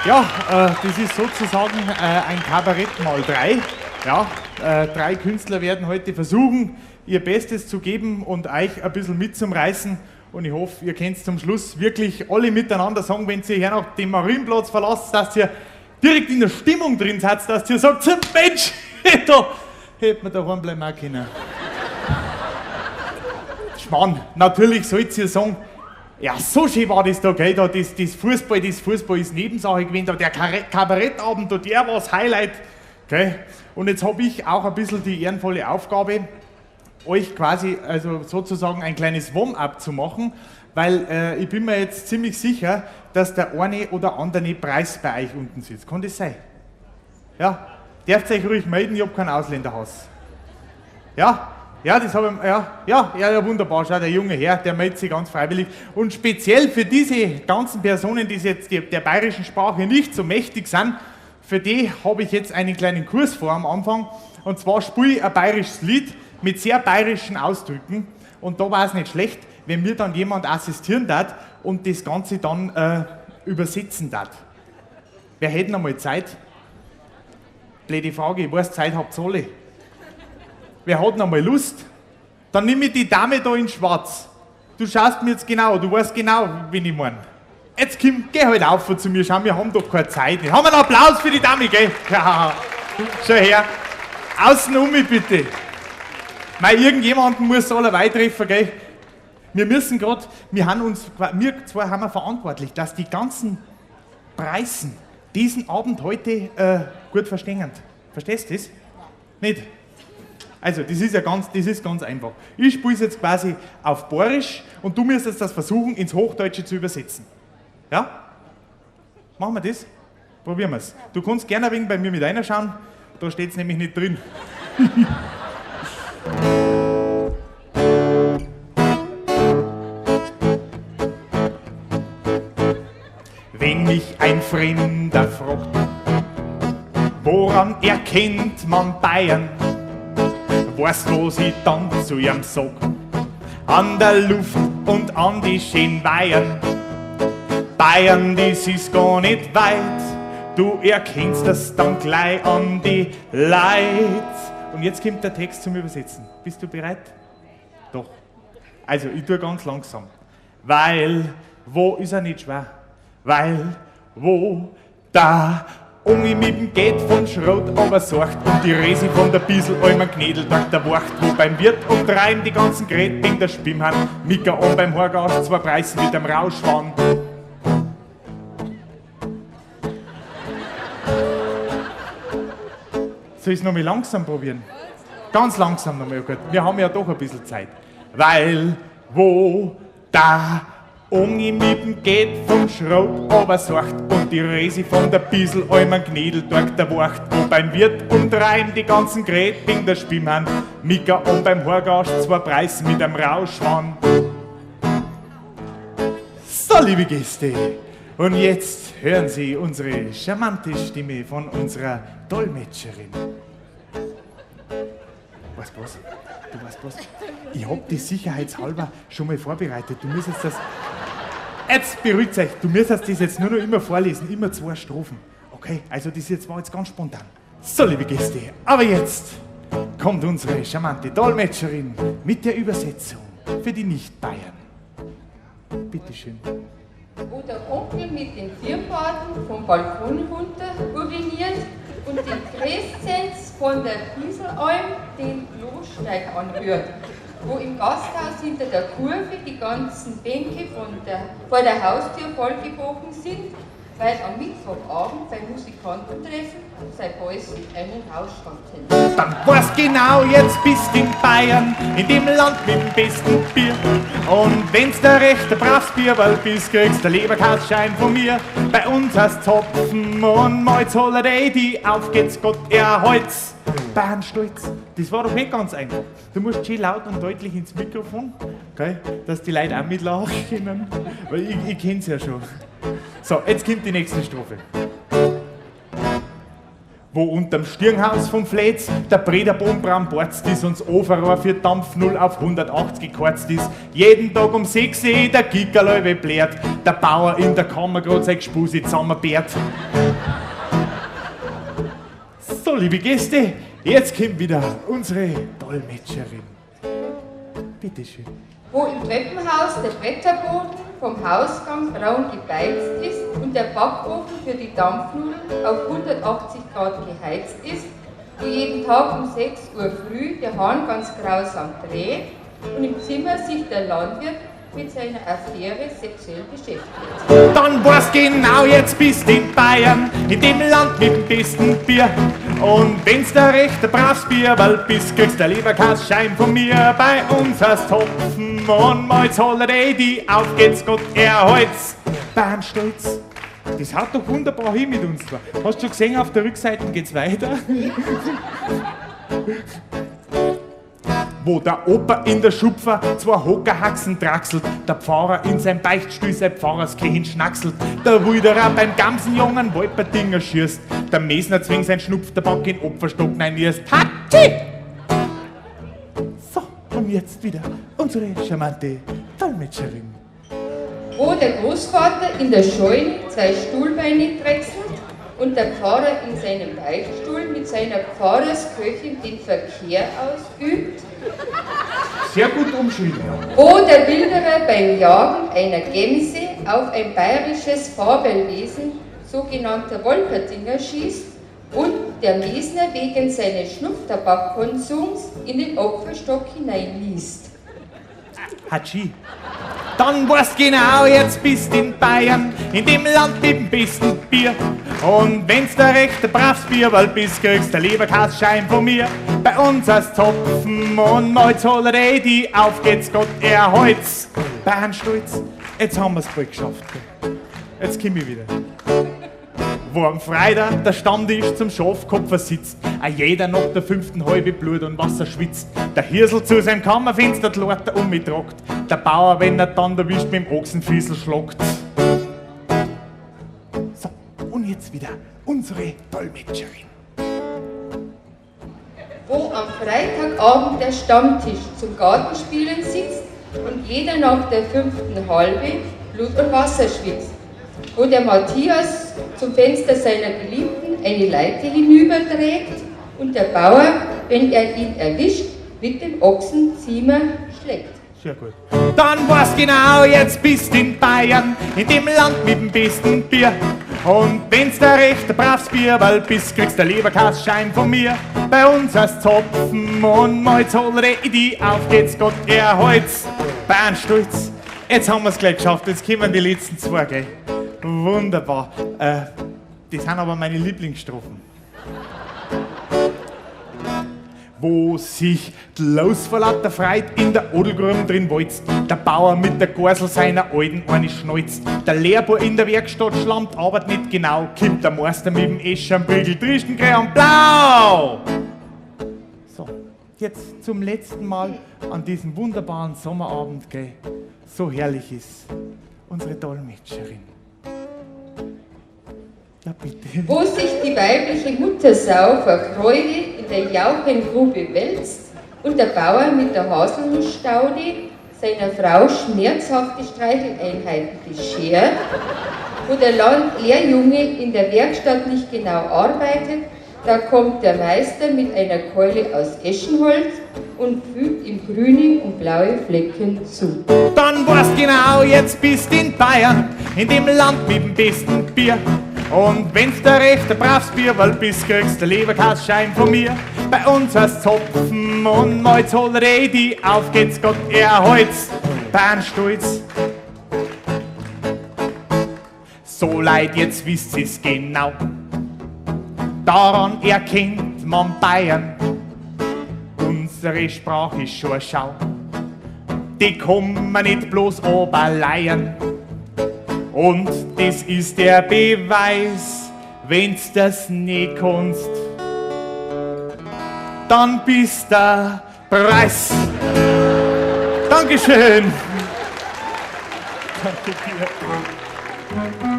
Ja, das ist sozusagen ein Kabarett mal drei. Ja, drei Künstler werden heute versuchen, ihr Bestes zu geben und euch ein bisschen mitzureißen. Und ich hoffe, ihr könnt zum Schluss wirklich alle miteinander sagen, wenn ihr hier noch den Marienplatz verlasst, dass ihr direkt in der Stimmung drin seid, dass ihr sagt, Mensch, da hätte man daheim bleiben auch können. Schmarrn, natürlich sollt ihr sagen, ja, so schön war das da, gell, da, das Fußball ist Nebensache gewesen, da der Kabarettabend, da der war das Highlight, gell. Und jetzt hab ich auch ein bisschen die ehrenvolle Aufgabe, euch quasi, also sozusagen ein kleines Warm-up zu machen, weil ich bin mir jetzt ziemlich sicher, dass der eine oder andere Preis bei euch unten sitzt. Kann das sein? Ja? Dürft ihr euch ruhig melden, ich hab keinen Ausländerhass. Ja? Ja, das habe ich, ja, wunderbar, schau, der junge Herr, der meldet sich ganz freiwillig. Und speziell für diese ganzen Personen, die jetzt der bayerischen Sprache nicht so mächtig sind, für die habe ich jetzt einen kleinen Kurs vor am Anfang. Und zwar spiele ich ein bayerisches Lied mit sehr bayerischen Ausdrücken. Und da war es nicht schlecht, wenn mir dann jemand assistieren darf und das Ganze dann übersetzen darf. Wer hätte noch mal Zeit? Blöde Frage, ich weiß, Zeit habt ihr alle. Wer hat noch mal Lust? Dann nimm ich die Dame da in Schwarz. Du schaust mir jetzt genau, du weißt genau, wen ich mein. Jetzt komm, geh halt auf zu mir, schau, wir haben doch keine Zeit. Haben wir einen Applaus für die Dame, gell? Ja, schau her. Außen um mich bitte. Mei, irgendjemanden muss allerweil treffen, gell? Wir müssen grad, wir haben uns, wir zwei haben wir verantwortlich, dass die ganzen Preisen diesen Abend heute gut verstehen. Verstehst du das? Nicht? Also, das ist ja ganz, das ist ganz einfach. Ich spiele es jetzt quasi auf Bayerisch und du müsstest das versuchen, ins Hochdeutsche zu übersetzen. Ja? Machen wir das? Probieren wir's. Du kannst gerne ein wenig bei mir mit reinschauen, da steht's nämlich nicht drin. Wenn mich ein Fremder fragt, woran erkennt man Bayern? Weißt du, was ich dann zu ihm sag? An der Luft und an die schönen Weihern. Bayern, das ist gar nicht weit. Du erkennst das dann gleich an die Leid. Und jetzt kommt der Text zum Übersetzen. Bist du bereit? Doch. Also, ich tue ganz langsam. Weil, wo ist er nicht schwer? Weil, wo, da, Ungi mit dem Geht vom Schrot aber sorgt und die Resi von der Biesel allem Knädel tagt der Wacht, wo beim Wirt und Treim die ganzen Gräten wegen der Spimmhahn, Mika an beim Horgast zwei Preisen mit dem Rauschwann. Soll ich's nochmal langsam probieren? Ganz langsam nochmal, gut. Wir haben ja doch ein bisschen Zeit. Weil, wo, da, Ungi mit dem Geht vom Schrot aber sorgt und die Resi von der Biesel allem Knädel tagt der Wacht, wo beim Wirt und Reim die ganzen Gräten wegen der Spimmhahn, Mika und beim Horgast zwei Preis mit einem Rauschwann. So, liebe Gäste, und jetzt hören Sie unsere charmante Stimme von unserer Dolmetscherin. Weißt du was? Du weißt was? Ich hab das sicherheitshalber schon mal vorbereitet. Du müsstest das... Jetzt beruhigt euch. Du müsstest das jetzt nur noch immer vorlesen. Immer zwei Strophen. Okay, also das jetzt war jetzt ganz spontan. So, liebe Gäste, aber jetzt kommt unsere charmante Dolmetscherin mit der Übersetzung für die Nicht-Bayern. Bitteschön. Wo der Onkel mit den Firnbaden vom Balkon runter uriniert und die Kreszenz von der Bieselalm den Klosteig anrührt, wo im Gasthaus hinter der Kurve die ganzen Bänke vor der Haustür vollgebrochen sind, weil am Mittwochabend beim Musikantentreffen sei Preußen einen Rausch hatten. Dann weißt genau, jetzt bist in Bayern, in dem Land mit dem besten Bier. Und wenn's der rechte bravs Bierwal bist, kriegst der Leberkasschein von mir. Bei uns hast Hopfen und Malz Holiday, die auf geht's Gott erholt's. Bayern stolz. Das war doch nicht ganz einfach. Du musst schön laut und deutlich ins Mikrofon, okay, dass die Leute auch mitlachen können. Weil ich kenn's ja schon. So, jetzt kommt die nächste Strophe. Wo unterm Stirnhaus vom Fläz der Brederbohm bramborzt ist und das Ofenrohr für Dampf 0 auf 180 gekarzt ist. Jeden Tag um 6 Uhr der Gickerlöwe blärt, der Bauer in der Kammer grad sein Gespusi zusammenbärt. So, liebe Gäste, jetzt kommt wieder unsere Dolmetscherin. Bitteschön. Wo im Treppenhaus der Bretterboden vom Hausgang braun gebeizt ist und der Backofen für die Dampfnudeln auf 180 Grad geheizt ist, wo jeden Tag um 6 Uhr früh der Hahn ganz grausam dreht und im Zimmer sich der Landwirt mit seiner Affäre sexuell beschäftigt. Dann war's genau, jetzt bist in Bayern, in dem Land mit dem besten Bier. Und wenn's der rechte bravs Bier, weil bist, kriegst der Leberkasschein von mir. Bei uns heißt Hopfen und Malz Holiday, die auf geht's, Gott erhalt's. Bahnstolz. Das haut doch wunderbar hin mit uns zwei. Hast du schon gesehen, auf der Rückseite geht's weiter? Wo der Opa in der Schupfer zwei Hockerhaxen draxelt, der Pfarrer in sein Beichtstuhl sein Pfarrerskehen schnackselt, der Wilderer beim Gamsenjungen Wolperdinger schießt, der Mesner zwingt sein Schnupftabak in Opferstock neinierst. Hatschi! So, und jetzt wieder unsere charmante Dolmetscherin. Wo der Großvater in der Scheune zwei Stuhlbeine drechselt und der Pfarrer in seinem Beichtstuhl mit seiner Pfarrersköchin den Verkehr ausübt. Sehr gut umschrieben. Ja. Wo der Wilderer beim Jagen einer Gemse auf ein bayerisches Fabelwesen, sogenannter Wolpertinger, schießt und der Mesner wegen seines Schnupftabakkonsums in den Opferstock hineinliest. Hatschi. Dann weißt genau, jetzt bist in Bayern, in dem Land mit dem besten Bier. Und wenn's der rechte bravs Bier, weil bist, kriegst der Leberkasschein von mir. Bei uns als Topfen und Malz Holiday, die auf geht's, Gott erhalt's. Bayern-Stolz, jetzt haben wir's bald geschafft. Jetzt komm ich wieder. Wo am Freitag der Stammtisch zum Schafkopfer sitzt, a jeder nach der fünften halbe Blut und Wasser schwitzt, der Hirsel zu seinem Kammerfenster die Leute um mich tragt, der Bauer, wenn er dann erwischt, mit dem Ochsenfüßel schlagt. So, und jetzt wieder unsere Dolmetscherin. Wo am Freitagabend der Stammtisch zum Gartenspielen sitzt und jeder nach der fünften halbe Blut und Wasser schwitzt. Wo der Matthias zum Fenster seiner Geliebten eine Leiter hinüberträgt und der Bauer, wenn er ihn erwischt, mit dem Ochsenziemer schlägt. Sehr gut. Dann weißt genau, jetzt bist in Bayern, in dem Land mit dem besten Bier. Und wenn's der rechte bravs Bier, weil bist, kriegst der Leberkasschein von mir. Bei uns heißt Zopfen und Malz Holiday, die auf geht's, Gott erhalt's. Bayern-Stolz, jetzt haben wir's gleich geschafft, jetzt kommen die letzten zwei, gell? Wunderbar. Das sind aber meine Lieblingsstrophen. Wo sich die Los vor lauter Freude in der Odelgrube drin walzt, der Bauer mit der Gorsel seiner Alten eine schneuzt, der Lehrbub in der Werkstatt schlammt, aber nicht genau, kommt der Meister mit dem Eschenbügel, Tristen, grün und blau. So, jetzt zum letzten Mal an diesem wunderbaren Sommerabend, gell, so herrlich ist unsere Dolmetscherin. Ja, bitte. Wo sich die weibliche Muttersau vor Freude in der Jauchengrube wälzt und der Bauer mit der Haselnussstaude seiner Frau schmerzhafte Streicheleinheiten beschert, wo der Lehrjunge in der Werkstatt nicht genau arbeitet, da kommt der Meister mit einer Keule aus Eschenholz und fügt ihm grüne und blaue Flecken zu. Dann weißt genau, jetzt bist in Bayern, in dem Land mit dem besten Bier. Und wenn's der rechte bravs Bier, weil bist, kriegst der Leberkasschein von mir. Bei uns heißt Hopfen und Malz Holiday, die auf geht's, Gott erhalt's. Bayern-Stolz. So leid, jetzt wisst ihr's genau. Daran erkennt man Bayern. Unsere Sprache ist schon eine Schau. Die kommen nicht bloß oberleiern. Und das ist der Beweis, wenn's das nicht kannst, dann bist der Preis. Dankeschön. Danke dir.